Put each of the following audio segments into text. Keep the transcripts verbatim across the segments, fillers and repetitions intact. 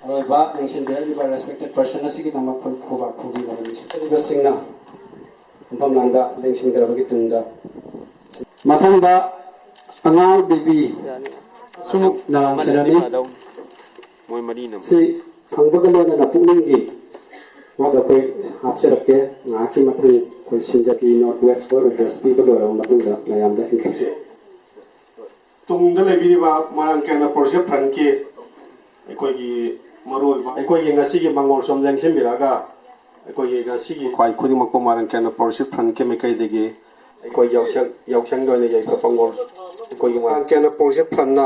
ꯑꯔꯣꯏꯕ ꯂꯦꯡꯁꯤꯟꯕꯤꯔꯛꯂꯤꯕ respected person ꯑꯁꯤꯒꯤꯗꯃꯛ ꯈꯨ-, ꯈꯨꯕꯥꯛ ꯈꯨꯕꯤꯅꯕ ꯅꯤꯡꯁꯤꯡꯖꯔꯤꯕꯁꯤꯡꯅ ꯐꯝꯐꯝ ꯂꯥꯡꯗ ꯂꯦꯡꯁꯤꯟꯈ꯭ꯔꯕꯒꯤ ꯇꯨꯡꯗ, ꯃꯊꯪꯗ ꯑꯉꯥꯡ ꯕꯦꯕꯤ ꯁꯨ ꯅꯔꯥꯟ ꯁꯤꯟꯅꯅꯤ꯫ ꯃꯣꯏ ꯃꯔꯤꯅ ꯁꯤ ꯐꯪꯕꯒ ꯂꯣꯏꯅꯅ ꯄꯨꯛꯅꯤꯡꯒꯤ ꯋꯥꯗ ꯑꯩꯈꯣꯏ ꯍꯥꯞꯆꯔꯛꯀꯦ꯫ ꯉꯥꯏꯍꯥꯛꯀꯤ ꯃꯊꯪ ꯑꯩꯈꯣꯏ ꯁꯤꯟꯖꯈꯤ ꯅꯣꯠ ꯋꯦꯠ ꯑꯣꯏꯔꯣꯏꯗ꯭ꯔꯁ ꯄꯤꯕ ꯂꯣꯏꯔꯕ ꯃꯇꯨꯡꯗ ꯃꯌꯥꯝꯗ ꯏꯟꯊꯣꯛꯆꯩ꯫ ꯇꯨꯡꯗ ꯂꯩꯕꯤꯔꯤꯕ ꯃꯣꯏꯔꯥꯡ ꯀꯦꯟꯗ꯭ꯔ ꯄ꯭ꯔꯣꯖꯦꯛ ꯐ꯭ꯔꯟꯀꯤ ꯑꯩꯈꯣꯏꯒꯤ ꯃꯔꯨꯑꯣꯏꯕ, ꯑꯩꯈꯣꯏꯒꯤ ꯉꯁꯤꯒꯤ ꯃꯪꯒꯣꯜ ꯁꯣꯝ ꯂꯦꯡꯁꯤꯟꯕꯤꯔꯛꯑꯒ, ꯑꯩꯈꯣꯏꯒꯤ ꯉꯁꯤꯒꯤ ꯈ꯭ꯋꯥꯏ ꯈꯨꯗꯤꯡꯃꯛꯄꯨ ꯃꯣꯏꯔꯥꯡ ꯀꯦꯟꯗ꯭ꯔ ꯄ꯭ꯔꯣꯖꯦꯛ ꯐ꯭ꯔꯟꯀꯤ ꯃꯥꯏꯀꯩꯗꯒꯤ ꯑꯩꯈꯣꯏ ꯌꯥꯎꯁꯪ, ꯌꯥꯎꯁꯪꯒꯤ ꯑꯣꯏꯅ ꯌꯥꯏꯐ ꯄꯪꯒꯣꯜ ꯑꯩꯈꯣꯏꯒꯤ ꯃꯣꯏꯔꯥꯡ ꯀꯦꯟꯗ꯭ꯔ ꯄ꯭ꯔꯣꯖꯦꯛ ꯐ꯭ꯔꯟꯅ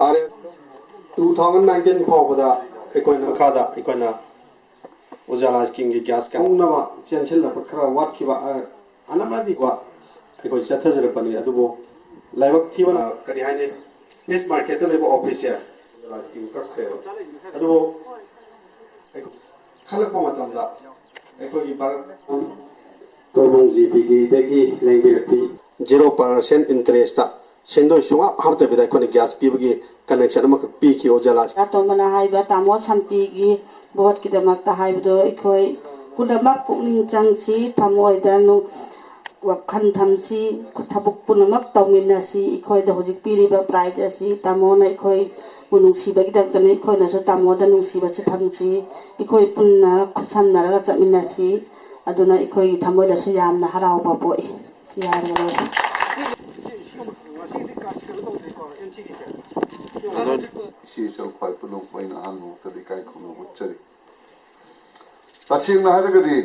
R F two thousand nineteen ꯐꯥꯎꯕꯗ ꯑꯩꯈꯣꯏꯅ ꯃꯈꯥꯗ ꯑꯩꯈꯣꯏꯅ ꯎꯖꯥꯂꯥ ꯁ꯭ꯀꯤꯝꯒꯤ ꯒ꯭ꯌꯥꯁ ꯀꯧꯅꯕ ꯆꯦꯟꯁꯤꯜꯂꯛꯄ ꯈꯔ ꯋꯥꯠꯈꯤꯕ, ꯑ, ꯑꯅꯝꯕꯅꯗꯤ ꯀꯣ ꯑꯩꯈꯣꯏ ꯆꯠꯊꯖꯔꯛꯄꯅꯤ꯫ ꯑꯗꯨꯕꯨ ꯂꯥꯏꯕꯛ ꯊꯤꯕꯅ, ꯀꯔꯤ ꯍꯥꯏꯅꯤ, ꯐꯤꯁ ꯃꯥꯔꯀꯦꯠꯇ ꯂꯩꯕ ꯑꯣꯐꯤꯁꯁꯦ ꯎꯖꯥꯂꯥ ꯁ꯭ꯀꯤꯝ ꯀꯛꯈ꯭ꯔꯦꯕ꯫ ꯑꯗꯨꯕꯨ ꯑꯩꯈꯣꯏ ꯈꯜꯂꯛꯄ ꯃꯇꯝꯗ ꯑꯩꯈꯣꯏꯒꯤ ꯚꯥꯔꯠ ꯇꯣꯔꯕꯣꯡ ꯖꯤ ꯄꯤ ꯗꯤꯗꯒꯤ ꯂꯦꯡꯕꯤꯔꯛꯄꯤ꯫ ꯖꯤꯔꯣ ꯄꯥꯔꯁꯦꯟ ꯏꯟꯇꯔꯦꯁꯇ ꯁꯦꯟꯗꯣꯏ ꯁꯨꯡꯍꯥꯞ ꯍꯥꯞꯇꯕꯤꯗ ꯑꯩꯈꯣꯏꯅ ꯒ꯭ꯌꯥꯁ ꯄꯤꯕꯒꯤ ꯀꯅꯦꯛꯁꯟ ꯑꯃꯈꯛ ꯄꯤꯈꯤ ꯎꯖꯥꯂꯥ꯫ ꯇꯣꯝꯕꯅ ꯍꯥꯏꯕ ꯇꯥꯃꯣ ꯁꯥꯟꯇꯤꯒꯤ ꯚꯣꯠꯀꯤꯗꯃꯛꯇ ꯍꯥꯏꯕꯗꯣ ꯑꯩꯈꯣꯏ ꯄꯨꯝꯅꯃꯛ ꯄꯨꯛꯅꯤꯡ ꯆꯪꯁꯤ, ꯊꯃꯣꯏꯗ ꯅꯨ-, ꯋꯥꯈꯜ ꯊꯝꯁꯤ, ꯊꯕꯛ ꯄꯨꯝꯅꯃꯛ ꯇꯧꯃꯤꯟꯅꯁꯤ꯫ ꯑꯩꯈꯣꯏꯗ ꯍꯧꯖꯤꯛ ꯄꯤꯔꯤꯕ ꯄ꯭ꯔꯥꯏꯖ ꯑꯁꯤ ꯇꯥꯃꯣꯅ ꯑꯩꯈꯣꯏꯕꯨ ꯅꯨꯡꯁꯤꯕꯒꯤꯗꯃꯛꯇꯅꯤ, ꯑꯩꯈꯣꯏꯅꯁꯨ ꯇꯥꯃꯣꯗ ꯅꯨꯡꯁꯤꯕꯁꯤ ꯊꯝꯁꯤ꯫ ꯑꯩꯈꯣꯏ ꯄꯨꯟꯅ ꯈꯨꯠꯁꯝꯅꯔꯒ ꯆꯠꯃꯤꯟꯅꯁꯤ꯫ ꯑꯗꯨꯅ ꯑꯩꯈꯣꯏꯒꯤ ꯊꯃꯣꯏꯗꯁꯨ ꯌꯥꯝꯅ ꯍꯔꯥꯎꯕ ꯄꯣꯛꯏ꯫ ꯁꯤ ꯍꯥꯏꯔꯒ ꯂꯣꯏꯔꯦ꯫ ꯑꯗꯣ ꯏꯆꯦ ꯏꯆꯜ ꯈ꯭ꯋꯥꯏ ꯄꯨꯝꯅꯃꯛꯄꯨ ꯑꯩꯅ ꯑꯍꯥꯟꯕ ꯃꯛꯇꯗ ꯏꯀꯥꯏ ꯈꯨꯝꯅꯕ ꯎꯠꯆꯔꯤ꯫ ꯇꯁꯦꯡꯅ ꯍꯥꯏꯔꯒꯗꯤ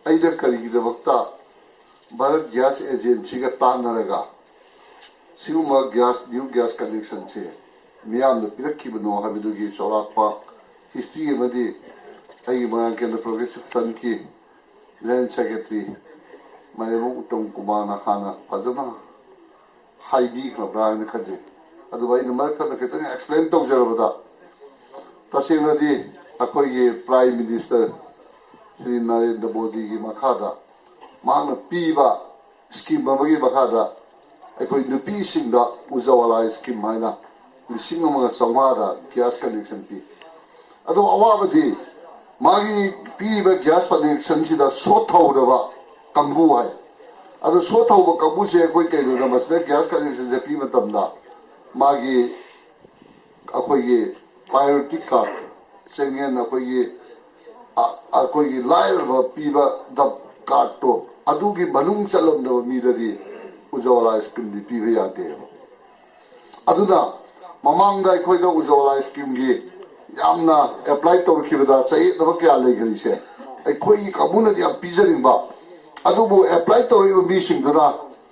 ꯑꯩꯅ ꯀꯔꯤꯒꯤꯗꯃꯛꯇ ꯚꯥꯔꯠ ꯒ꯭ꯌꯥꯁ ꯑꯦꯖꯦꯟꯁꯤꯒ ꯇꯥꯟꯅꯔꯒ ꯁꯤꯒꯨꯝꯕ ꯒ꯭ꯌꯥꯁ, ꯅ꯭ꯌꯨ ꯒ꯭ꯌꯥꯁ ꯀꯅꯦꯛꯁꯟꯁꯦ ꯃꯤꯌꯥꯝꯗ ꯄꯤꯔꯛꯈꯤꯕꯅꯣ ꯍꯥꯏꯕꯗꯨꯒꯤ ꯆꯥꯎꯔꯥꯛꯄ ꯍꯤꯁꯇ꯭ꯔꯤ ꯑꯃꯗꯤ ꯑꯩꯒꯤ ꯃꯣꯏꯔꯥꯡ ꯀꯦꯟꯗ꯭ꯔ ꯄ꯭ꯔꯣꯒ꯭ꯔꯦꯁꯤꯞ ꯐ꯭ꯔꯟꯀꯤ ꯖꯦꯅꯔꯦꯜ ꯁꯦꯀ꯭ꯔꯦꯇꯔꯤ ꯃꯥꯂꯦꯝꯕꯝ ꯎꯠꯇꯝ ꯀꯨꯃꯥꯔꯅ ꯍꯥꯟꯅ ꯐꯖꯅ ꯍꯥꯏꯕꯤꯈ꯭ꯔꯕ꯭ꯔꯥ ꯍꯥꯏꯅ ꯈꯟꯖꯩ꯫ ꯑꯗꯨꯕꯨ ꯑꯩꯅ ꯃꯔꯛ ꯊꯠꯅ ꯈꯤꯇꯪ ꯑꯦꯛꯁꯄ꯭ꯂꯦꯟ ꯇꯧꯖꯔꯕꯗ, ꯇꯁꯦꯡꯅꯗꯤ ꯑꯩꯈꯣꯏꯒꯤ ꯄ꯭ꯔꯥꯏꯝ ꯃꯤꯅꯤꯁꯇꯔ ꯁ꯭ꯔꯤ ꯅꯔꯦꯟꯗ꯭ꯔ ꯃꯣꯗꯤꯒꯤ ꯃꯈꯥꯗ ꯃꯍꯥꯛꯅ ꯄꯤꯕ ꯁ꯭ꯀꯤꯝ ꯑꯃꯒꯤ ꯃꯈꯥꯗ ꯑꯩꯈꯣꯏ ꯅꯨꯄꯤꯁꯤꯡꯗ ꯎꯖꯥꯋꯥꯂꯥ ꯁ꯭ꯀꯤꯝ ꯍꯥꯏꯅ ꯂꯤꯁꯤꯡ ꯑꯃꯒ ꯆꯥꯝꯃꯉꯥꯗ ꯒ꯭ꯌꯥꯁ ꯀꯅꯦꯛꯁꯟ ꯄꯤ꯫ ꯑꯗꯣ ꯑꯋꯥꯕꯗꯤ ꯃꯥꯒꯤ ꯄꯤꯔꯤꯕ ꯒ꯭ꯌꯥꯁ ꯀꯅꯦꯛꯁꯟꯁꯤꯗ ꯁꯣꯠꯊꯍꯧꯔꯕ ꯀꯥꯡꯕꯨ ꯍꯥꯏ꯫ ꯑꯗꯣ ꯁꯣꯠꯊꯍꯧꯕ ꯀꯥꯡꯕꯨꯁꯦ ꯑꯩꯈꯣꯏ ꯀꯩꯅꯣꯗ ꯃꯁꯤꯗ ꯒ꯭ꯌꯥꯁ ꯀꯅꯦꯛꯁꯟꯁꯦ ꯄꯤꯕ ꯃꯇꯝꯗ ꯃꯥꯒꯤ ꯑꯩꯈꯣꯏꯒꯤ ꯄ꯭ꯔꯥꯏꯌꯣꯔꯤꯇꯤ ꯀꯥꯔꯗ, ꯆꯦꯡꯌꯦꯟ ꯑꯩꯈꯣꯏꯒꯤ ꯑ-, ꯑꯩꯈꯣꯏꯒꯤ ꯂꯥꯏꯔꯕ ꯄꯤꯕ ꯗ ꯀꯥꯔꯗꯇꯣ ꯑꯗꯨꯒꯤ ꯃꯅꯨꯡ ꯆꯜꯂꯝꯗꯕ ꯃꯤꯗꯗꯤ ꯎꯖꯥꯂꯥ ꯁ꯭ꯀꯤꯝꯗꯤ ꯄꯤꯕ ꯌꯥꯗꯦꯕ꯫ ꯑꯗꯨꯅ ꯃꯃꯥꯡꯗ ꯑꯩꯈꯣꯏꯗ ꯎꯖꯥꯂꯥ ꯁ꯭ꯀꯤꯝꯒꯤ ꯌꯥꯝꯅ ꯑꯦꯄ꯭ꯂꯥꯏ ꯇꯧꯔꯛꯈꯤꯕꯗ ꯆꯌꯦꯠꯅꯕ ꯀꯌꯥ ꯂꯩꯈ꯭ꯔꯤꯁꯦ ꯑꯩꯈꯣꯏꯒꯤ ꯀꯥꯡꯕꯨꯅꯗꯤ ꯌꯥꯝ ꯄꯤꯖꯅꯤꯡꯕ, ꯑꯗꯨꯕꯨ ꯑꯦꯄ꯭ꯂꯥꯏ ꯇꯧꯔꯛꯏꯕ ꯃꯤꯁꯤꯡꯗꯨꯅ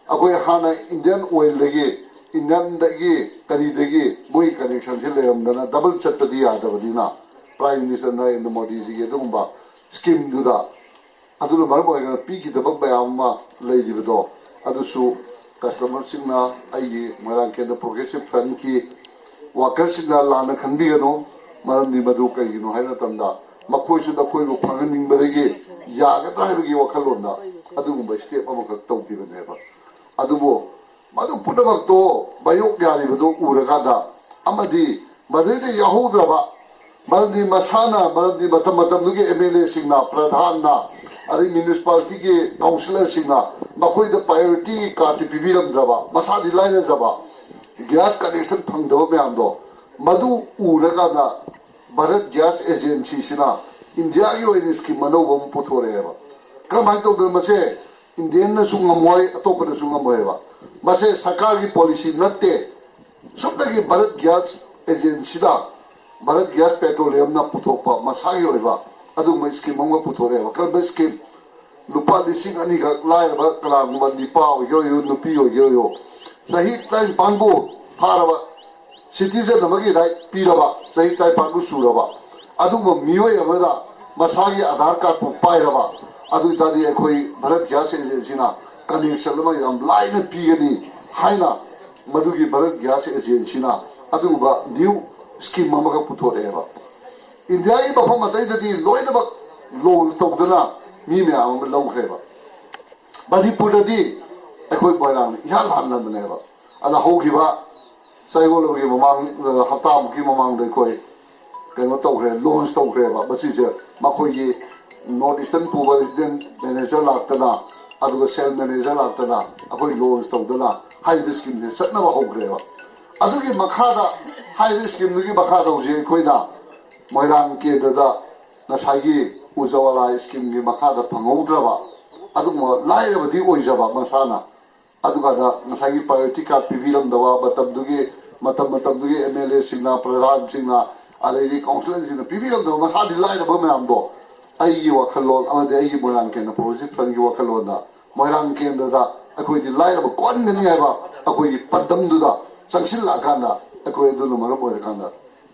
ꯑꯩꯈꯣꯏ ꯍꯥꯟꯅ ꯏꯟꯗꯤꯌꯥꯟ ꯑꯣꯏꯜꯗꯒꯤ, ꯏꯟꯗꯤꯌꯥꯟꯗꯒꯤ ꯀꯔꯤꯗꯒꯤ ꯃꯣꯏ ꯀꯅꯦꯛꯁꯟꯁꯦ ꯂꯩꯔꯝꯗꯅ ꯗꯕꯜ ꯆꯠꯄꯗꯤ ꯌꯥꯗꯕꯅꯤꯅ ꯄ꯭ꯔꯥꯏꯝ ꯃꯤꯅꯤꯁꯇꯔ ꯅꯔꯦꯟꯗ꯭ꯔ ꯃꯣꯗꯤꯖꯤꯒꯤ ꯑꯗꯨꯒꯨꯝꯕ ꯁ꯭ꯀꯤꯝꯗꯨꯗ ꯑꯗꯨꯅ ꯃꯔꯝ ꯑꯣꯏꯔꯒ ꯄꯤꯈꯤꯗꯕ ꯃꯌꯥꯝ ꯑꯃ ꯂꯩꯔꯤꯕꯗꯣ ꯑꯗꯨꯁꯨ ꯀꯁꯇꯃꯔꯁꯤꯡꯅ, ꯑꯩꯒꯤ ꯃꯣꯏꯔꯥꯡ ꯀꯦꯟꯗ꯭ꯔ ꯄ꯭ꯔꯣꯒ꯭ꯔꯦꯁꯤꯞ ꯐ꯭ꯔꯟꯠꯀꯤ ꯋꯥꯀꯔꯁꯤꯡꯅ ꯂꯥꯟꯅ ꯈꯟꯕꯤꯒꯅꯨ꯫ ꯃꯔꯝꯗꯤ ꯃꯗꯨ ꯀꯩꯒꯤꯅꯣ ꯍꯥꯏꯕ ꯃꯇꯝꯗ ꯃꯈꯣꯏꯁꯨ ꯅꯈꯣꯏꯕꯨ ꯐꯪꯍꯟꯅꯤꯡꯕꯗꯒꯤ ꯌꯥꯒꯗ꯭ꯔꯥ ꯍꯥꯏꯕꯒꯤ ꯋꯥꯈꯜꯂꯣꯟꯗ ꯑꯗꯨꯒꯨꯝꯕ ꯁ꯭ꯇꯦꯞ ꯑꯃꯈꯛ ꯇꯧꯈꯤꯕꯅꯦꯕ꯫ ꯑꯗꯨꯕꯨ ꯃꯗꯨ ꯄꯨꯝꯅꯃꯛꯇꯣ ꯃꯥꯌꯣꯛ ꯌꯥꯔꯤꯕꯗꯣ ꯎꯔꯀꯥꯟꯗ ꯑꯃꯗꯤ ꯃꯗꯨꯗ ꯌꯥꯎꯍꯧꯗ꯭ꯔꯕ, ꯃꯔꯝꯗꯤ ꯃꯁꯥꯅ, ꯃꯔꯝꯗꯤ ꯃꯇꯝ ꯃꯇꯝꯗꯨꯒꯤ ꯑꯦꯝ ꯑꯦꯜ ꯑꯦꯁꯤꯡꯅ, ꯄ꯭ꯔꯙꯥꯟꯅ, ꯑꯗꯩ ꯃ꯭ꯌꯨꯅꯤꯁꯤꯄꯥꯂꯤꯇꯤꯒꯤ ꯀꯥꯎꯟꯁꯤꯂꯔꯁꯤꯡꯅ ꯃꯈꯣꯏꯗ ꯄ꯭ꯔꯥꯏꯌꯣꯔꯤꯇꯤ ꯀꯥꯔꯗꯇꯤ ꯄꯤꯕꯤꯔꯝꯗ꯭ꯔꯕ, ꯃꯁꯥꯗꯤ ꯂꯥꯏꯔꯖꯕ, ꯒ꯭ꯌꯥꯁ ꯀꯅꯦꯛꯁꯟ ꯐꯪꯗꯕ ꯃꯌꯥꯝꯗꯣ ꯃꯗꯨ ꯎꯔꯀꯥꯟꯗ ꯚꯥꯔꯠ ꯒ꯭ꯌꯥꯁ ꯑꯦꯖꯦꯟꯁꯤꯁꯤꯅ ꯏꯟꯗꯤꯌꯥꯒꯤ ꯑꯣꯏꯅ ꯁ꯭ꯀꯤꯝ ꯑꯅꯧꯕ ꯑꯃ ꯄꯨꯊꯣꯔꯛꯑꯦꯕ꯫ ꯀꯔꯝꯍꯥꯏꯅ ꯇꯧꯗꯅ ꯃꯁꯦ ꯏꯟꯗꯤꯌꯟꯅꯁꯨ ꯉꯝꯃꯣꯏ, ꯑꯇꯣꯞꯄꯅꯁꯨ ꯉꯝꯃꯣꯏꯕ꯫ ꯃꯁꯦ ꯁꯔꯀꯥꯔꯒꯤ ꯄꯣꯂꯤꯁꯤ ꯅꯠꯇꯦ꯫ ꯁꯨꯞꯅꯒꯤ ꯚꯥꯔꯠ ꯒ꯭ꯌꯥꯁ ꯑꯦꯖꯦꯟꯁꯤꯗ ꯚꯥꯔꯠ ꯒ꯭ꯌꯥꯁ ꯄꯦꯇ꯭ꯔꯣꯂꯤꯌꯝꯅ ꯄꯨꯊꯣꯛꯄ ꯃꯁꯥꯒꯤ ꯑꯣꯏꯕ ꯑꯗꯨꯒꯨꯝꯕ ꯁ꯭ꯀꯤꯝ ꯑꯃ ꯄꯨꯊꯣꯔꯛꯑꯦꯕ꯫ ꯀꯔꯝꯕ ꯁ꯭ꯀꯤꯝ? ꯂꯨꯄꯥ ꯂꯤꯁꯤꯡ ꯑꯅꯤꯈꯛ ꯂꯥꯏꯔꯕ ꯀꯅꯥꯒꯨꯝꯕ ꯅꯨꯄꯥ ꯑꯣꯏꯒꯦ ꯑꯣꯏꯌꯨ, ꯅꯨꯄꯤ ꯑꯣꯏꯒꯦ ꯑꯣꯏꯌꯨ, ꯆꯍꯤ ꯇꯔꯥꯅꯤꯄꯥꯟꯕꯨ ꯐꯥꯔꯕ ꯁꯤꯇꯤꯖꯟ ꯑꯃꯒꯤ ꯔꯥꯏꯠ ꯄꯤꯔꯕ, ꯆꯍꯤ ꯇꯔꯥꯅꯤꯄꯥꯟꯕꯨ ꯁꯨꯔꯕ ꯑꯗꯨꯒꯨꯝꯕ ꯃꯤꯑꯣꯏ ꯑꯃꯗ ꯃꯁꯥꯒꯤ ꯑꯙꯥꯔ ꯀꯥꯔꯗꯄꯨ ꯄꯥꯏꯔꯕ, ꯑꯗꯨ ꯑꯣꯏꯇꯥꯔꯗꯤ ꯑꯩꯈꯣꯏ ꯚꯥꯔꯠ ꯒ꯭ꯌꯥꯁ ꯑꯦꯖꯦꯟꯁꯤꯅ ꯀꯅꯦꯛꯁꯟ ꯑꯃ ꯌꯥꯝ ꯂꯥꯏꯅ ꯄꯤꯒꯅꯤ ꯍꯥꯏꯅ ꯃꯗꯨꯒꯤ ꯚꯥꯔꯠ ꯒ꯭ꯌꯥꯁ ꯑꯦꯖꯦꯟꯁꯤꯅ ꯑꯗꯨꯒꯨꯝꯕ ꯅ꯭ꯌꯨ ꯁ꯭ꯀꯤꯝ ꯑꯃꯈꯛ ꯄꯨꯊꯣꯔꯛꯑꯦꯕ꯫ ꯏꯟꯗꯤꯌꯥꯒꯤ ꯃꯐꯝ ꯑꯇꯩꯗꯗꯤ ꯂꯣꯏꯅꯃꯛ ꯂꯣꯟ ꯇꯧꯗꯅ ꯃꯤ ꯃꯌꯥꯝ ꯑꯃ ꯂꯧꯈ꯭ꯔꯦꯕ꯫ ꯃꯅꯤꯄꯨꯔꯗꯗꯤ ꯑꯩꯈꯣꯏ ꯃꯣꯏꯔꯥꯡꯅ ꯏꯍꯥꯟ ꯍꯥꯟꯅꯕꯅꯦꯕ꯫ ꯑꯗ ꯍꯧꯈꯤꯕ ꯆꯌꯣꯜ ꯑꯃꯒꯤ ꯃꯃꯥꯡ, ꯑ, ꯍꯞꯇꯥꯃꯨꯛꯀꯤ ꯃꯃꯥꯡꯗ ꯑꯩꯈꯣꯏ ꯀꯩꯅꯣ ꯇꯧꯈ꯭ꯔꯦ, ꯂꯣꯟꯁ ꯇꯧꯈ꯭ꯔꯦꯕ꯫ ꯃꯁꯤꯁꯦ ꯃꯈꯣꯏꯒꯤ ꯅꯣꯔꯠ ꯏꯁꯇꯔꯟ ꯄꯨꯕ ꯔꯤꯖꯅꯦꯜ ꯃꯦꯅꯦꯖꯔ ꯂꯥꯛꯇꯅ, ꯑꯗꯨꯒ ꯁꯦꯜ ꯃꯦꯅꯦꯖꯔ ꯂꯥꯛꯇꯅ ꯑꯩꯈꯣꯏ ꯂꯣꯟꯁ ꯇꯧꯗꯅ ꯍꯥꯏꯔꯤꯕ ꯁ꯭ꯀꯤꯝꯁꯦ ꯆꯠꯅꯕ ꯍꯧꯈ꯭ꯔꯦꯕ꯫ ꯑꯗꯨꯒꯤ ꯃꯈꯥꯗ, ꯍꯥꯏꯔꯤꯕ ꯁ꯭ꯀꯤꯝꯗꯨꯒꯤ ꯃꯈꯥꯗ ꯍꯧꯖꯤꯛ ꯑꯩꯈꯣꯏꯅ ꯃꯣꯏꯔꯥꯡ ꯀꯦꯟꯗ꯭ꯔꯗ ꯉꯁꯥꯏꯒꯤ ꯎꯖꯋꯥꯂꯥ ꯁ꯭ꯀꯤꯝꯒꯤ ꯃꯈꯥꯗ ꯐꯪꯍꯧꯗ꯭ꯔꯕ ꯑꯗꯨꯒꯨꯝꯕ ꯂꯥꯏꯔꯕꯗꯤ ꯑꯣꯏꯖꯕ ꯃꯁꯥꯅ, ꯑꯗꯨꯀꯥꯟꯗ ꯉꯁꯥꯏꯒꯤ ꯄ꯭ꯔꯥꯏꯌꯣꯔꯤꯇꯤ ꯀꯥꯔꯗ ꯄꯤꯕꯤꯔꯝꯗꯕ ꯃꯇꯝꯗꯨꯒꯤ, ꯃꯇꯝ ꯃꯇꯝꯗꯨꯒꯤ ꯑꯦꯝ ꯑꯦꯜ ꯑꯦꯁꯤꯡꯅ, ꯄ꯭ꯔꯙꯥꯟꯁꯤꯡꯅ, ꯑꯗꯩꯗꯤ ꯀꯥꯎꯟꯁꯤꯂꯔꯁꯤꯡꯅ ꯄꯤꯕꯤꯔꯝꯗꯕ ꯃꯁꯥꯗꯤ ꯂꯥꯏꯔꯕ ꯃꯌꯥꯝꯗꯣ, ꯑꯩꯒꯤ ꯋꯥꯈꯜꯂꯣꯟ ꯑꯃꯗꯤ ꯑꯩꯒꯤ ꯃꯣꯏꯔꯥꯡ ꯀꯦꯟꯗ꯭ꯔ ꯄ꯭ꯔꯣꯒ꯭ꯔꯦꯁꯤꯞ ꯐ꯭ꯔꯟꯒꯤ ꯋꯥꯈꯜꯂꯣꯟꯗ ꯃꯣꯏꯔꯥꯡ ꯀꯦꯟꯗ꯭ꯔꯗ ꯑꯩꯈꯣꯏꯗꯤ ꯂꯥꯏꯔꯕ ꯀꯣꯛꯍꯟꯒꯅꯤ ꯍꯥꯏꯕ ꯑꯩꯈꯣꯏꯒꯤ ꯄꯥꯟꯗꯝꯗꯨꯗ ꯆꯪꯁꯤꯜꯂꯛꯑꯀꯥꯟꯗ, ꯑꯩꯈꯣꯏ ꯑꯗꯨꯅ ꯃꯔꯝ ꯑꯣꯏꯔꯀꯥꯟꯗ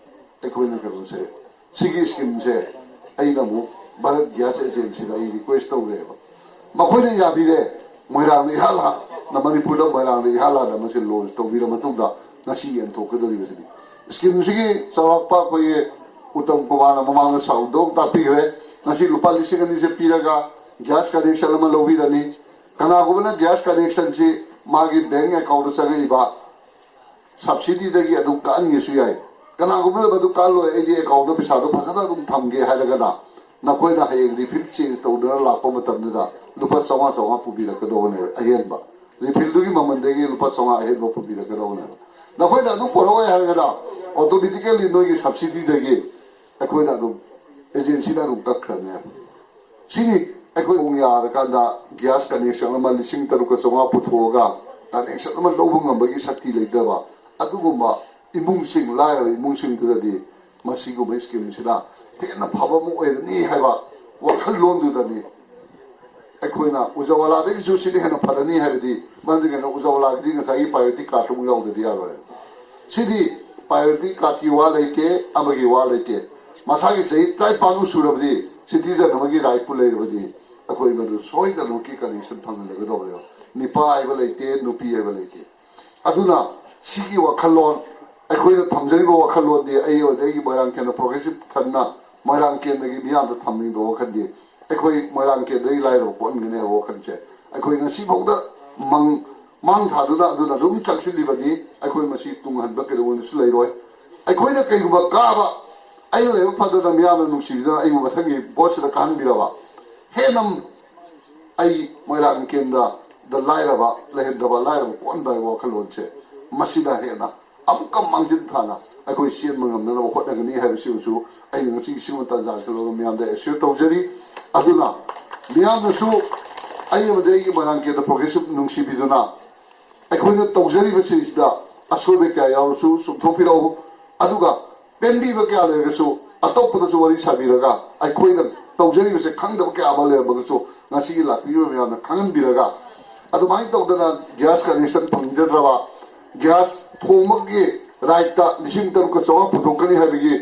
ꯑꯩꯈꯣꯏꯅ ꯀꯩꯅꯣꯁꯦ, ꯁꯤꯒꯤ ꯁ꯭ꯀꯤꯝꯁꯦ ꯑꯩꯅ ꯑꯃꯨꯛ ꯚꯥꯔꯠ ꯒ꯭ꯌꯥꯁ ꯑꯦꯖꯦꯟꯁꯤꯗ ꯑꯩ ꯔꯤꯀ꯭ꯋꯦꯁ ꯇꯧꯔꯦꯕ꯫ ꯃꯈꯣꯏꯅ ꯌꯥꯕꯤꯔꯦ꯫ ꯃꯣꯏꯔꯥꯡꯗ ꯏꯍꯥꯟ ꯍꯥꯟꯅ, ꯃꯅꯤꯄꯨꯔꯗ ꯃꯣꯏꯔꯥꯡꯗ ꯏꯍꯥꯟ ꯍꯥꯟꯅ ꯃꯁꯤ ꯂꯣꯟꯁ ꯇꯧꯕꯤꯔ ꯃꯇꯨꯡꯗ ꯉꯁꯤ ꯌꯦꯟꯊꯣꯛꯀꯗꯧꯔꯤꯕꯁꯤꯅꯤ꯫ ꯁ꯭ꯀꯤꯝꯁꯤꯒꯤ ꯆꯥꯎꯔꯥꯛꯄ ꯑꯩꯈꯣꯏꯒꯤ ꯎꯠꯇꯝ ꯀꯨꯃꯥꯔꯅ ꯃꯃꯥꯡꯗ ꯁꯥꯎꯗꯣꯛ ꯇꯥꯛꯄꯤꯈ꯭ꯔꯦ꯫ ꯉꯁꯤ ꯂꯨꯄꯥ ꯂꯤꯁꯤꯡ ꯑꯅꯤꯁꯦ ꯄꯤꯔꯒ ꯒ꯭ꯌꯥꯁ ꯀꯅꯦꯛꯁꯟ ꯑꯃ ꯂꯧꯕꯤꯔꯅꯤ꯫ ꯀꯅꯥꯒꯨꯝꯕꯅ ꯒ꯭ꯌꯥꯁ ꯀꯅꯦꯛꯁꯟꯁꯤ ꯃꯥꯒꯤ ꯕꯦꯡ ꯑꯦꯀꯥꯎꯟꯗ ꯆꯪꯉꯛꯏꯕ ꯁꯕꯁꯤꯗꯤꯗꯒꯤ ꯑꯗꯨꯝ ꯀꯛꯍꯟꯒꯦꯁꯨ ꯌꯥꯏ꯫ ꯀꯅꯥꯒꯨꯝꯕꯅ ꯃꯗꯨ ꯀꯛꯍꯜꯂꯣꯏ, ꯑꯩꯗꯤ ꯑꯦꯀꯥꯎꯟꯗ ꯄꯩꯁꯥꯗꯣ ꯐꯖꯅ ꯑꯗꯨꯝ ꯊꯝꯒꯦ ꯍꯥꯏꯔꯒꯅ, ꯅꯈꯣꯏꯅ ꯍꯌꯦꯡ ꯔꯤꯐꯤꯜ ꯆꯦꯟꯖ ꯇꯧꯗꯅ ꯂꯥꯛꯄ ꯃꯇꯝꯗꯨꯗ ꯂꯨꯄꯥ ꯆꯥꯝꯃꯉꯥ ꯆꯥꯝꯃꯉꯥ ꯄꯨꯕꯤꯔꯛꯀꯗꯧꯕꯅꯦꯕ ꯑꯍꯦꯟꯕ꯫ ꯔꯤꯐꯤꯜꯗꯨꯒꯤ ꯃꯃꯜꯗꯒꯤ ꯂꯨꯄꯥ ꯆꯥꯝꯃꯉꯥ ꯑꯍꯦꯟꯕ ꯄꯨꯕꯤꯔꯛꯀꯗꯧꯕꯅꯦꯕ꯫ ꯅꯈꯣꯏꯅ ꯑꯗꯨꯝ ꯄꯨꯔꯛꯑꯣꯏ ꯍꯥꯏꯔꯒꯅ, ꯑꯣꯇꯣꯃꯦꯇꯤꯀꯦꯜꯂꯤ ꯅꯣꯏꯒꯤ ꯁꯕꯁꯤꯗꯤꯗꯒꯤ ꯑꯩꯈꯣꯏꯅ ꯑꯗꯨꯝ, ꯑꯦꯖꯦꯟꯁꯤꯅ ꯑꯗꯨꯝ ꯀꯛꯈ꯭ꯔꯅꯦꯕ꯫ ꯁꯤꯅꯤ ꯑꯩꯈꯣꯏ ꯑꯃꯨꯛ ꯌꯥꯔꯀꯥꯟꯗ ꯒ꯭ꯌꯥꯁ ꯀꯅꯦꯛꯁꯟ ꯑꯃ ꯂꯤꯁꯤꯡ ꯇꯔꯨꯛꯀ ꯆꯥꯝꯃꯉꯥ ꯄꯨꯊꯣꯛꯑꯒ ꯀꯅꯦꯛꯁꯟ ꯑꯃ ꯂꯧꯕ ꯉꯝꯕꯒꯤ ꯁꯛꯇꯤ ꯂꯩꯇꯕ ꯑꯗꯨꯒꯨꯝꯕ ꯏꯃꯨꯡꯁꯤꯡ, ꯂꯥꯏꯔꯕ ꯏꯃꯨꯡꯁꯤꯡꯗꯨꯗꯗꯤ ꯃꯁꯤꯒꯨꯝꯕ ꯁ꯭ꯀꯤꯝꯁꯤꯅ ꯍꯦꯟꯅ ꯐꯕ ꯑꯃ ꯑꯣꯏꯔꯅꯤ ꯍꯥꯏꯕ ꯋꯥꯈꯜꯂꯣꯟꯗꯨꯗꯅꯤ꯫ ꯑꯩꯈꯣꯏꯅ ꯎꯖꯋꯥꯂꯥꯗꯒꯤꯁꯨ ꯁꯤꯅ ꯍꯦꯟꯅ ꯐꯔꯅꯤ ꯍꯥꯏꯕꯗꯤ, ꯃꯔꯝꯗꯤ ꯀꯩꯅꯣ, ꯎꯖꯋꯥꯂꯥꯒꯤꯗꯤ ꯉꯁꯥꯏꯒꯤ ꯄ꯭ꯔꯥꯏꯌꯣꯔꯤꯇꯤ ꯀꯥꯔꯗ ꯑꯃꯨꯛ ꯌꯥꯎꯗꯗꯤ ꯌꯥꯔꯣꯏ꯫ ꯁꯤꯗꯤ ꯄ꯭ꯔꯥꯏꯌꯣꯔꯤꯇꯤ ꯀꯥꯔꯗꯀꯤ ꯋꯥ ꯂꯩꯇꯦ, ꯑꯃꯒꯤ ꯋꯥ ꯂꯩꯇꯦ꯫ ꯃꯁꯥꯒꯤ ꯆꯍꯤ ꯇꯔꯥꯅꯤꯄꯥꯟꯃꯨꯛ ꯁꯨꯔꯕꯗꯤ, ꯁꯤꯇꯤꯖꯟ ꯑꯃꯒꯤ ꯔꯥꯏꯠꯄꯨ ꯂꯩꯔꯕꯗꯤ, ꯑꯩꯈꯣꯏ ꯃꯗꯨ ꯁꯣꯏꯗꯅꯃꯛꯀꯤ ꯀꯅꯦꯛꯁꯟ ꯐꯪꯍꯜꯂꯒꯗꯧꯕꯅꯦꯕ꯫ ꯅꯤꯄꯥ ꯍꯥꯏꯕ ꯂꯩꯇꯦ, ꯅꯨꯄꯤ ꯍꯥꯏꯕ ꯂꯩꯇꯦ꯫ ꯑꯗꯨꯅ ꯁꯤꯒꯤ ꯋꯥꯈꯜꯂꯣꯟ, ꯑꯩꯈꯣꯏꯅ ꯊꯝꯖꯔꯤꯕ ꯋꯥꯈꯜꯂꯣꯟꯗꯤ, ꯑꯩ ꯑꯣꯏꯅ, ꯑꯩꯒꯤ ꯃꯣꯏꯔꯥꯡ ꯀꯦꯟꯗ꯭ꯔ ꯄ꯭ꯔꯣꯒ꯭ꯔꯦꯁꯤꯞ ꯐ꯭ꯔꯟꯅ ꯃꯣꯏꯔꯥꯡ ꯀꯦꯟꯗ꯭ꯔꯒꯤ ꯃꯤꯌꯥꯝꯗ ꯊꯝꯃꯤꯕ ꯋꯥꯈꯜꯗꯤ, ꯑꯩꯈꯣꯏ ꯃꯣꯏꯔꯥꯡ ꯀꯦꯟꯗ꯭ꯔꯒꯤ ꯂꯥꯏꯔꯕ ꯀꯣꯛꯍꯟꯒꯅꯤ ꯍꯥꯏꯕ ꯋꯥꯈꯜꯁꯦ ꯑꯩꯈꯣꯏ ꯉꯁꯤꯐꯥꯎꯗ ꯃꯪ ꯃꯥꯡ ꯊꯥꯗꯨꯅ ꯑꯗꯨꯅ ꯑꯗꯨꯝ ꯆꯪꯁꯤꯜꯂꯤꯕꯅꯤ꯫ ꯑꯩꯈꯣꯏ ꯃꯁꯤ ꯇꯨꯡꯍꯟꯕ ꯀꯩꯗꯧꯉꯩꯗꯁꯨ ꯂꯩꯔꯣꯏ꯫ ꯑꯩꯈꯣꯏꯅ ꯀꯩꯒꯨꯝꯕ ꯀꯥꯕ, ꯑꯩꯅ ꯂꯥꯏꯕꯛ ꯐꯗꯅ ꯃꯤꯌꯥꯝꯅ ꯅꯨꯡꯁꯤꯕꯤꯗꯅ ꯑꯩꯕꯨ ꯃꯊꯪꯒꯤ ꯚꯣꯠꯁꯤꯗ ꯀꯥꯍꯟꯕꯤꯔꯕ, ꯍꯦꯟꯅ ꯑꯩ ꯃꯣꯏꯔꯥꯡ ꯀꯦꯟꯗ꯭ꯔꯗ ꯂꯥꯏꯔꯕ ꯂꯩꯍꯟꯗꯕ, ꯂꯥꯏꯔꯕ ꯀꯣꯛꯍꯟꯕ ꯍꯥꯏꯕ ꯋꯥꯈꯜꯂꯣꯟꯁꯦ, ꯃꯁꯤꯅ ꯍꯦꯟꯅ ꯑꯃꯨꯛꯀ ꯃꯥꯡꯖꯤꯟ ꯊꯥꯅ ꯑꯩꯈꯣꯏ ꯆꯦꯟꯕ ꯉꯝꯅꯅꯕ ꯍꯣꯠꯅꯒꯅꯤ ꯍꯥꯏꯕꯁꯤꯃꯁꯨ ꯑꯩꯅ ꯉꯁꯤ ꯁꯤꯒꯨꯝꯕ ꯇꯥꯟꯖꯥ ꯑꯁꯤ ꯂꯧꯔꯒ ꯃꯤꯌꯥꯝꯗ ꯑꯦꯁ꯭ꯌꯨꯔ ꯇꯧꯖꯔꯤ꯫ ꯑꯗꯨꯅ ꯃꯤꯌꯥꯝꯅꯁꯨ ꯑꯩ ꯑꯃꯗꯤ ꯑꯩꯒꯤ ꯃꯣꯏꯔꯥꯡ ꯀꯦꯟꯗ꯭ꯔ ꯄ꯭ꯔꯣꯒ꯭ꯔꯦꯁꯤꯞ ꯅꯨꯡꯁꯤꯕꯤꯗꯨꯅ ꯑꯩꯈꯣꯏꯅ ꯇꯧꯖꯔꯤꯕꯁꯤꯡꯁꯤꯗ ꯑꯁꯣꯏꯕ ꯀꯌꯥ ꯌꯥꯎꯔꯁꯨ ꯆꯨꯝꯊꯣꯛꯄꯤꯔꯛꯎ꯫ ꯑꯗꯨꯒ ꯄꯦꯟꯕꯤꯕ ꯀꯌꯥ ꯂꯩꯔꯒꯁꯨ ꯑꯇꯣꯞꯄꯗꯁꯨ ꯋꯥꯔꯤ ꯁꯥꯕꯤꯔꯒ ꯑꯩꯈꯣꯏꯅ ꯇꯧꯖꯔꯤꯕꯁꯦ ꯈꯪꯗꯕ ꯀꯌꯥ ꯑꯃ ꯂꯩꯔꯝꯃꯒꯁꯨ ꯉꯁꯤꯒꯤ ꯂꯥꯛꯄꯤꯔꯤꯕ ꯃꯌꯥꯝꯅ ꯈꯪꯍꯟꯕꯤꯔꯒ, ꯑꯗꯨꯃꯥꯏꯅ ꯇꯧꯗꯅ ꯒ꯭ꯌꯥꯁ ꯀꯅꯦꯛꯁꯟ ꯐꯪꯖꯗ꯭ꯔꯕ, ꯒ꯭ꯌꯥꯁ ꯊꯣꯡꯕꯒꯤ ꯔꯥꯏꯠꯇ ꯂꯤꯁꯤꯡ ꯇꯔꯨꯛꯀ ꯆꯥꯝꯃꯉꯥ ꯄꯨꯊꯣꯛꯀꯅꯤ ꯍꯥꯏꯕꯒꯤ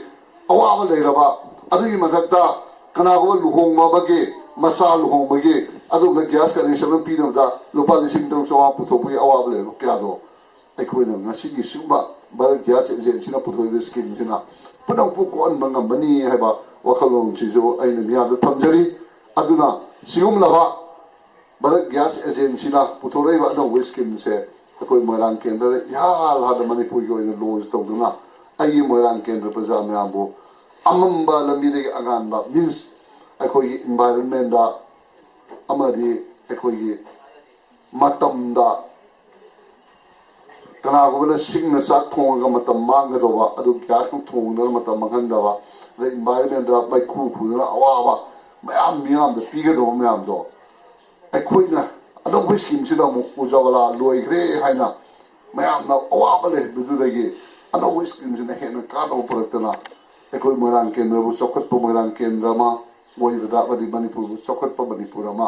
ꯑꯋꯥꯕ ꯂꯩꯔꯕ, ꯑꯗꯨꯒꯤ ꯃꯊꯛꯇ ꯀꯅꯥꯒꯨꯝꯕ ꯂꯨꯍꯣꯡꯕ ꯑꯃꯒꯤ, ꯃꯆꯥ ꯂꯨꯍꯣꯡꯕꯒꯤ, ꯑꯗꯣꯝꯗ ꯒ꯭ꯌꯥꯁ ꯀꯅꯦꯛꯁꯟ ꯑꯃ ꯄꯤꯅꯕꯗ ꯂꯨꯄꯥ ꯂꯤꯁꯤꯡ ꯇꯔꯨꯛ ꯆꯥꯝꯃꯉꯥ ꯄꯨꯊꯣꯛꯄꯒꯤ ꯑꯋꯥꯕ ꯂꯩꯔꯕ ꯀꯌꯥꯗꯣ ꯑꯩꯈꯣꯏꯅ ꯉꯁꯤꯒꯤ ꯁꯤꯒꯨꯝꯕ ꯚꯥꯔꯠ ꯒ꯭ꯌꯥꯁ ꯑꯦꯖꯦꯟꯁꯤꯅ ꯄꯨꯊꯣꯛꯏꯕ ꯁ꯭ꯀꯤꯝꯁꯤꯅ ꯄꯨꯝꯅꯃꯛꯄꯨ ꯀꯣꯛꯍꯟꯕ ꯉꯝꯕꯅꯤ ꯍꯥꯏꯕ ꯋꯥꯈꯜꯂꯣꯟꯁꯤꯁꯨ ꯑꯩꯅ ꯃꯤꯌꯥꯝꯗ ꯊꯝꯖꯔꯤ꯫ ꯑꯗꯨꯅ ꯁꯤꯒꯨꯝꯂꯕ ꯚꯥꯔꯠ ꯒ꯭ꯌꯥꯁ ꯑꯦꯖꯦꯟꯁꯤꯅ ꯄꯨꯊꯣꯔꯛꯏꯕ ꯑꯅꯧꯕ ꯁ꯭ꯀꯤꯝꯁꯦ ꯑꯩꯈꯣꯏ ꯃꯣꯏꯔꯥꯡ ꯀꯦꯟꯗ꯭ꯔꯗ ꯏꯍꯥꯟ ꯍꯥꯟꯅ ꯃꯅꯤꯄꯨꯔꯒꯤ ꯑꯣꯏꯅ ꯂꯣꯟꯁ ꯇꯧꯗꯨꯅ ꯑꯩꯒꯤ ꯃꯣꯏꯔꯥꯡ ꯀꯦꯟꯗ꯭ꯔ ꯄ꯭ꯔꯖꯥ ꯃꯌꯥꯝꯕꯨ ꯑꯃꯝꯕ ꯂꯝꯕꯤꯗꯒꯤ ꯑꯉꯥꯟꯕ, ꯃꯤꯟꯁ ꯑꯩꯈꯣꯏꯒꯤ ꯏꯟꯚꯥꯏꯔꯟꯃꯦꯟꯗ ꯑꯃꯗꯤ ꯑꯩꯈꯣꯏꯒꯤ ꯃꯇꯝꯗ ꯀꯅꯥꯒꯨꯝꯕꯅ ꯁꯤꯡꯅ ꯆꯥꯛ ꯊꯣꯡꯉꯒ ꯃꯇꯝ ꯃꯥꯡꯒꯗꯧꯕ, ꯑꯗꯨ ꯒ꯭ꯌꯥꯁꯅ ꯊꯣꯡꯗꯅ ꯃꯇꯝ ꯃꯥꯡꯍꯟꯗꯕ, ꯑꯗꯩ ꯏꯟꯚꯥꯏꯔꯟꯃꯦꯟꯗ ꯃꯩꯈꯨ ꯈꯨꯗꯅ ꯑꯋꯥꯕ ꯃꯌꯥꯝ ꯃꯤꯌꯥꯝꯗ ꯄꯤꯒꯗꯧꯕ ꯃꯌꯥꯝꯗꯣ ꯑꯩꯈꯣꯏꯅ ꯑꯅꯧꯕ ꯁ꯭ꯀꯤꯝꯁꯤꯗ ꯑꯃꯨꯛ ꯎꯖꯥꯂꯥ ꯂꯣꯏꯈ꯭ꯔꯦ ꯍꯥꯏꯅ ꯃꯌꯥꯝꯅ ꯑꯋꯥꯕ ꯂꯩꯍꯟꯕꯗꯨꯗꯒꯤ ꯑꯅꯧꯕ ꯁ꯭ꯀꯤꯝꯁꯤꯅ ꯍꯦꯟꯅ ꯀꯥꯟꯅꯕ ꯄꯨꯔꯛꯇꯅ ꯑꯩꯈꯣꯏ ꯃꯣꯏꯔꯥꯡ ꯀꯦꯟꯗ꯭ꯔꯕꯨ ꯆꯥꯎꯈꯠꯄ ꯃꯣꯏꯔꯥꯡ ꯀꯦꯟꯗ꯭ꯔ ꯑꯃ ꯑꯣꯏꯕꯗ ꯑꯃꯗꯤ ꯃꯅꯤꯄꯨꯔꯕꯨ ꯆꯥꯎꯈꯠꯄ ꯃꯅꯤꯄꯨꯔ ꯑꯃ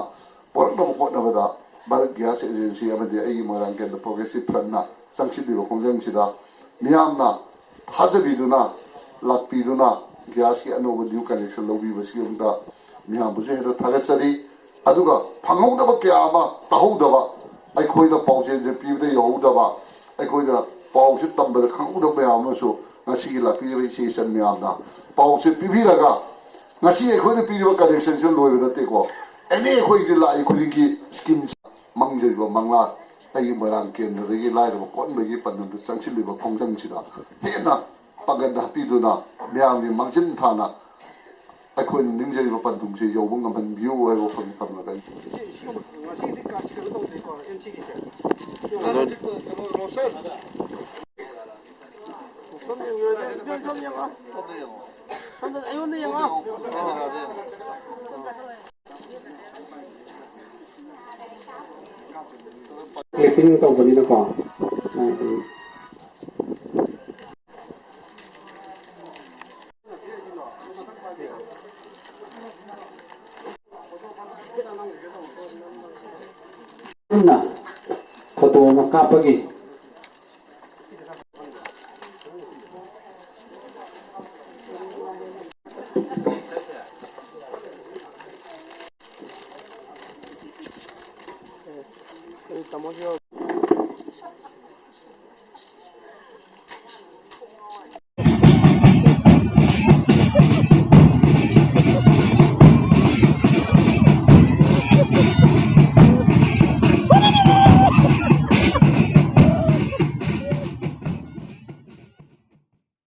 ꯄꯨꯔꯛꯅꯕ ꯍꯣꯠꯅꯕꯗ ꯚꯥꯔꯠ ꯒ꯭ꯌꯥꯁ ꯑꯦꯖꯦꯟꯁꯤ ꯑꯃꯗꯤ ꯑꯩꯒꯤ ꯃꯣꯏꯔꯥꯡ ꯀꯦꯟꯗ꯭ꯔ ꯄ꯭ꯔꯣꯒ꯭ꯔꯦꯁꯤꯞ ꯐ꯭ꯔꯟꯠꯅ ꯆꯪꯁꯤꯜꯂꯤꯕ ꯈꯣꯡꯖꯪꯁꯤꯗ ꯃꯤꯌꯥꯝꯅ ꯊꯥꯖꯕꯤꯗꯨꯅ ꯂꯥꯛꯄꯤꯗꯨꯅ ꯒ꯭ꯌꯥꯁꯀꯤ ꯑꯅꯧꯕ ꯅ꯭ꯌꯨ ꯀꯅꯦꯛꯁꯟ ꯂꯧꯕꯤꯕꯁꯤꯒꯤꯗꯃꯛꯇ ꯃꯤꯌꯥꯝꯕꯨꯁꯨ ꯍꯦꯟꯅ ꯊꯥꯒꯠꯆꯔꯤ꯫ ꯑꯗꯨꯒ ꯐꯪꯍꯧꯗꯕ ꯀꯌꯥ ꯑꯃ ꯇꯥꯍꯧꯗꯕ, ꯑꯩꯈꯣꯏꯅ ꯄꯥꯎꯖꯦꯜꯁꯦ ꯄꯤꯕꯗ ꯌꯧꯍꯧꯗꯕ, ꯑꯩꯈꯣꯏꯅ ꯄꯥꯎꯁꯦ ꯇꯝꯕꯗ ꯈꯪꯍꯧꯗꯕ ꯃꯌꯥꯝ ꯑꯃꯁꯨ ꯉꯁꯤꯒꯤ ꯂꯥꯛꯄꯤꯔꯤꯕ ꯏꯆꯦ ꯏꯆꯟ ꯃꯌꯥꯝꯅ ꯄꯥꯎꯁꯦ ꯄꯤꯕꯤꯔꯒ ꯉꯁꯤ ꯑꯩꯈꯣꯏꯅ ꯄꯤꯔꯤꯕ ꯀꯅꯦꯛꯁꯟꯁꯦ ꯂꯣꯏꯕ ꯅꯠꯇꯦꯀꯣ꯫ ꯑꯦꯅꯤ ꯑꯩꯈꯣꯏꯒꯤ ꯂꯥꯛꯏ ꯈꯨꯗꯤꯡꯒꯤ ꯁ꯭ꯀꯤꯝꯁꯦ ꯃꯥꯡꯖꯕ ꯃꯪꯂꯥ ꯑꯩꯒꯤ ꯃꯣꯏꯔꯥꯡ ꯀꯦꯟꯗ꯭ꯔꯗꯒꯤ ꯂꯥꯏꯔꯕ ꯀꯣꯛꯍꯟꯕꯒꯤ ꯄꯥꯟꯗꯝꯗ ꯆꯪꯁꯤꯜꯂꯤꯕ ꯈꯣꯡꯖꯪꯁꯤꯗ ꯍꯦꯟꯅ ꯄꯥꯡꯒꯜ ꯍꯥꯞꯄꯤꯗꯨꯅ ꯃꯤꯌꯥꯝꯒꯤ ꯃꯥꯡꯖꯤꯟ ꯊꯥꯅ ꯑꯩꯈꯣꯏꯅ ꯅꯤꯡꯖꯔꯤꯕ ꯄꯟꯊꯨꯡꯁꯦ ꯌꯧꯕ ꯉꯝꯍꯟꯕꯤꯌꯨ ꯍꯥꯏꯕ ꯋꯥꯐꯝ ꯊꯝꯂꯒ ꯑꯩ ꯉꯁꯤꯒꯤꯗꯤ ꯀꯥꯔꯖ ꯀꯩꯅꯣ ꯇꯧꯗꯦꯀꯣ, ꯑꯦꯝ ꯁꯤꯒꯤꯁꯦ꯫ ꯀꯩꯅꯣ, ꯔꯣꯁꯟ꯫ ꯁꯣꯝꯗ ꯌꯦꯡꯉꯣ꯫ ꯁꯣꯝꯗ ꯑꯩꯉꯣꯟꯗ ꯌꯦꯡꯉꯣ꯫ ꯀ꯭ꯂꯤꯞꯄꯤꯡ ꯇꯧꯕꯅꯤꯅꯀꯣ꯫ ꯄꯨꯟꯅ ꯐꯣꯇꯣ ꯑꯃ ꯀꯥꯞꯄꯒꯤ